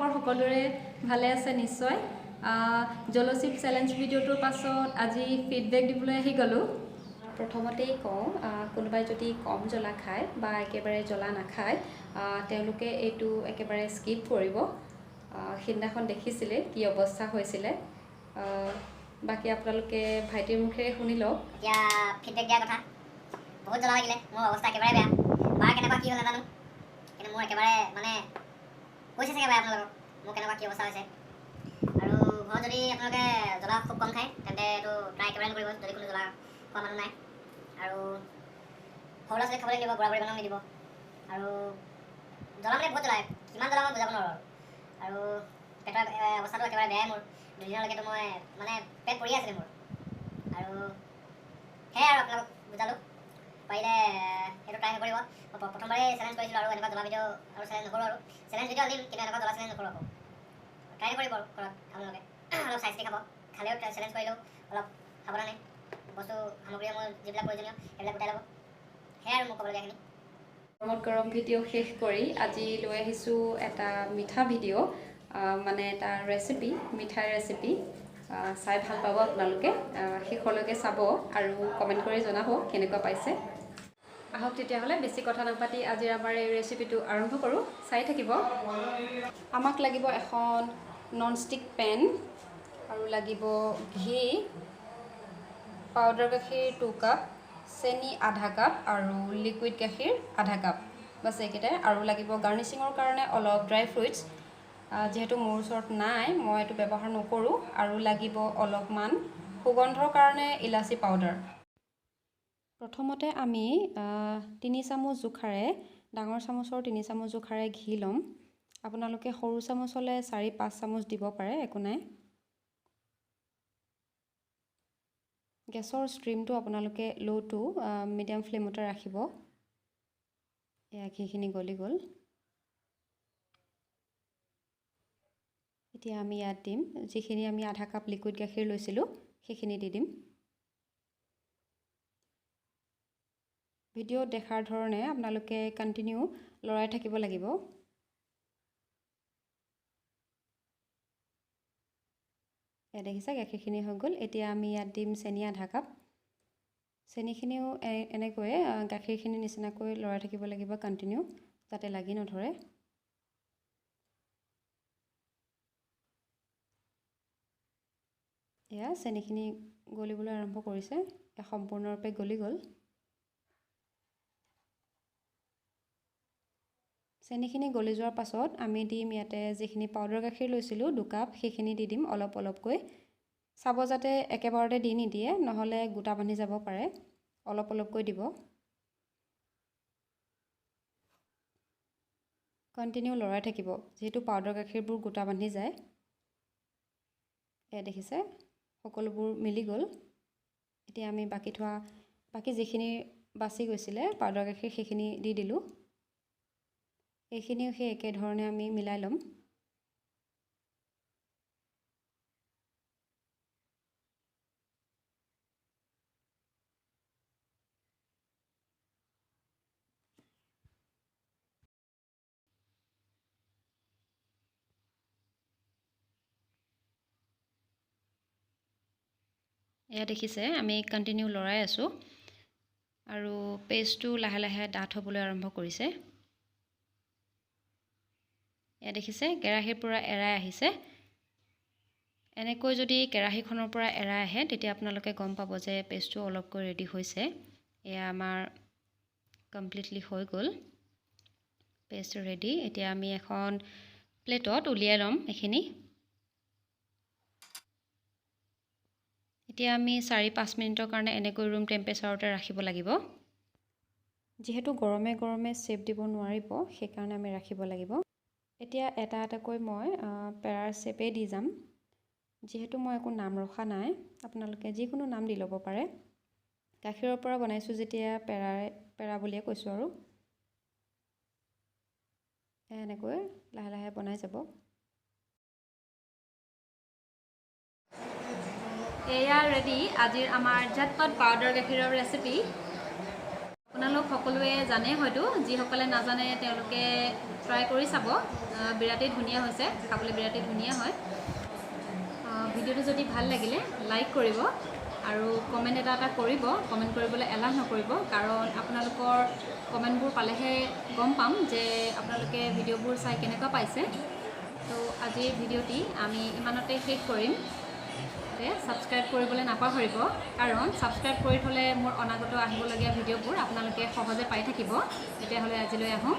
খবৰ সকলোৰে ভালে আছে নিশ্চয়। জলচিপ চেলেঞ্জ ভিডিঅ'টোৰ পাছত আজি ফিডবেক দিবলৈ আহি গ'লোঁ। প্ৰথমতেই কওঁ, কোনোবাই যদি কম জ্বলা খায় বা একেবাৰে জ্বলা নাখায় তেওঁলোকে এইটো একেবাৰে স্কিপ কৰিব। সিদিনাখন দেখিছিলে কি অৱস্থা হৈছিলে। বাকী আপোনালোকে ভাইটিৰ মুখেৰে শুনি লওক। এতিয়া ফিডবেক দিয়াৰ কথা, বহুত জ্বলা লাগিলে, মোৰ অৱস্থা একেবাৰে বেয়া। বাৰ কেনেকুৱা কি হ'ল নাজানো, কিন্তু মোৰ একেবাৰে মানে কৈছে চাগে বাই আপোনালোকক মোৰ কেনেকুৱা কি অৱস্থা হৈছে। আৰু ঘৰত যদি আপোনালোকে জ্বলা খুব কম খায় তেন্তে এইটো ট্ৰাই একেবাৰে নকৰিব, যদি কোনো জ্বলা খোৱা মানুহ নাই। আৰু সৰু ল'ৰা ছোৱালীক খাবলৈ নিদিব, বুঢ়া বুঢ়ী মানুহক নিদিব। আৰু জ্বলা মানে বহুত জ্বলা, কিমান জ্বলা মই বুজাব নোৱাৰোঁ। আৰু পেটৰ অৱস্থাটো একেবাৰে বেয়াই মোৰ, দুদিনলৈকেতো মই মানে পেট পৰি আছিলে মোৰ। আৰু সেয়াই আৰু আপোনালোকক বুজালোঁ, পাৰিলে সেইটো ট্ৰাই নকৰিব। মই প্ৰথমবাৰেই চেলেঞ্জ কৰিছিলোঁ আৰু এনেকুৱা জ্বলা ভিডিঅ' আৰু চেলেঞ্জ নকৰোঁ, আৰু চেলেঞ্জ ভিডিঅ' আনিম কিন্তু এনেকুৱা জ্বলা চেলেঞ্জ নকৰোঁ। আকৌ ট্ৰাই নকৰিব আৰু ঘৰত আপোনালোকে অলপ চাই চিতি খাব, খালেও চেলেঞ্জ কৰিলেও অলপ সাৱধানে বস্তু সামগ্ৰীসমূহ যিবিলাক প্ৰয়োজনীয় সেইবিলাক গোটাই ল'ব। সেয়াই আৰু মোক ক'বলগীয়াখিনি। গৰমত গৰম ভিডিঅ' শেষ কৰি আজি লৈ আহিছোঁ এটা মিঠা ভিডিঅ', মানে এটা ৰেচিপি, মিঠাইৰ ৰেচিপি। চাই ভাল পাব আপোনালোকে, শেষলৈকে চাব আৰু কমেণ্ট কৰি জনাব কেনেকুৱা পাইছে। আহক তেতিয়াহ'লে বেছি কথা নাপাতি আজিৰ আমাৰ এই ৰেচিপিটো আৰম্ভ কৰোঁ, চাই থাকিব। আমাক লাগিব এখন নন ষ্টিক পেন আৰু লাগিব ঘি, পাউডাৰ গাখীৰ 2 কাপ, চেনি আধা কাপ আৰু লিকুইড গাখীৰ আধা কাপ, বাছ এইকেইটাই। আৰু লাগিব গাৰ্নিচিঙৰ কাৰণে অলপ ড্ৰাই ফ্ৰুইটছ, যিহেতু মোৰ ওচৰত নাই মই এইটো ব্যৱহাৰ নকৰোঁ। আৰু লাগিব অলপমান সুগন্ধৰ কাৰণে ইলাচি পাউডাৰ। প্ৰথমতে আমি 3 চামুচ জোখাৰে, ডাঙৰ চামুচৰ 3 চামুচ জোখাৰে ঘি ল'ম। আপোনালোকে সৰু চামুচ হ'লে 4-5 চামুচ দিব পাৰে, একো নাই। গেছৰ ষ্ট্ৰীমটো আপোনালোকে ল' টু মিডিয়াম ফ্লেমতে ৰাখিব। এয়া ঘিখিনি গলি গ'ল। এতিয়া আমি ইয়াত দিম যিখিনি আমি আধা কাপ লিকুইড গাখীৰ লৈছিলোঁ সেইখিনি দি দিম। ভিডিঅ'ত দেখাৰ ধৰণে আপোনালোকে কণ্টিনিউ লৰাই থাকিব লাগিব। এয়া দেখিছে গাখীৰখিনি হৈ গ'ল। এতিয়া আমি ইয়াত দিম চেনি আধা কাপ। চেনিখিনিও এনেকৈয়ে গাখীৰখিনি নিচিনাকৈ লৰাই থাকিব লাগিব কণ্টিনিউ, যাতে লাগি নধৰে। এয়া চেনিখিনি গলিবলৈ আৰম্ভ কৰিছে, এয়া সম্পূৰ্ণৰূপে গলি গ'ল। চেনিখিনি গলি যোৱাৰ পাছত আমি দিম ইয়াতে যিখিনি পাউডাৰ গাখীৰ লৈছিলোঁ 2 কাপ, সেইখিনি দি দিম অলপ অলপকৈ। চাব যাতে একেবাৰতে দি নিদিয়ে, নহ'লে গোটা বান্ধি যাব পাৰে, অলপ অলপকৈ দিব। কণ্টিনিউ লৰাই থাকিব, যিহেতু পাউডাৰ গাখীৰবোৰ গোটা বান্ধি যায়। এয়া দেখিছে সকলোবোৰ মিলি গ'ল। এতিয়া আমি বাকী যিখিনি বাচি গৈছিলে পাউডাৰ গাখীৰ সেইখিনি দি দিলোঁ। এইখিনিও সেই একেধৰণে আমি মিলাই ল'ম। এয়া দেখিছে আমি কণ্টিনিউ লৰাই আছোঁ আৰু পেষ্টটো লাহে লাহে ডাঠ হ'বলৈ আৰম্ভ কৰিছে। এয়া দেখিছে কেৰাহীৰ পৰা এৰাই আহিছে। এনেকৈ যদি কেৰাহীখনৰ পৰা এৰাই আহে তেতিয়া আপোনালোকে গম পাব যে পেষ্টটো অলপকৈ ৰেডি হৈছে। এয়া আমাৰ কমপ্লিটলি হৈ গ'ল, পেষ্ট ৰেডি। এতিয়া আমি এখন প্লেটত উলিয়াই ল'ম এইখিনি। এতিয়া আমি 4-5 মিনিটৰ কাৰণে এনেকৈ ৰুম টেম্পাৰেচাৰতে ৰাখিব লাগিব। যিহেতু গৰমে গৰমে চেপ দিব নোৱাৰিব, সেইকাৰণে আমি ৰাখিব লাগিব। এতিয়া এটা এটাকৈ মই পেৰাৰ চেপেই দি যাম। যিহেতু মই একো নাম ৰখা নাই, আপোনালোকে যিকোনো নাম দি ল'ব পাৰে। গাখীৰৰ পৰা বনাইছোঁ যেতিয়া পেৰা বুলিয়ে কৈছোঁ আৰু। এনেকৈ লাহে লাহে বনাই যাব। এয়া ৰেডি আজিৰ আমাৰ ঝটপট পাউডাৰ গাখীৰৰ ৰেচিপি। আপোনালোক সকলোৱে জানে হয়তো, যিসকলে নাজানে তেওঁলোকে ট্ৰাই কৰি চাব। বিৰাটেই ধুনীয়া হৈছে, খাবলৈ বিৰাটেই ধুনীয়া হয়। ভিডিঅ'টো যদি ভাল লাগিলে লাইক কৰিব আৰু কমেণ্ট এটা এটা কৰিব। কমেণ্ট কৰিবলৈ এলাহ নকৰিব, কাৰণ আপোনালোকৰ কমেণ্টবোৰ পালেহে গম পাম যে আপোনালোকে ভিডিঅ'বোৰ চাই কেনেকুৱা পাইছে। তো আজিৰ ভিডিঅ'টি আমি ইমানতে শেষ কৰিম। ছাবস্ক্ৰাইব কৰিবলৈ নাপাহৰিব, কাৰণ ছাবস্ক্ৰাইব কৰি থ'লে মোৰ অনাগত আহিবলগীয়া ভিডিঅ'বোৰ আপোনালোকে সহজে পাই থাকিব। তেতিয়াহ'লে আজিলৈ আহোঁ।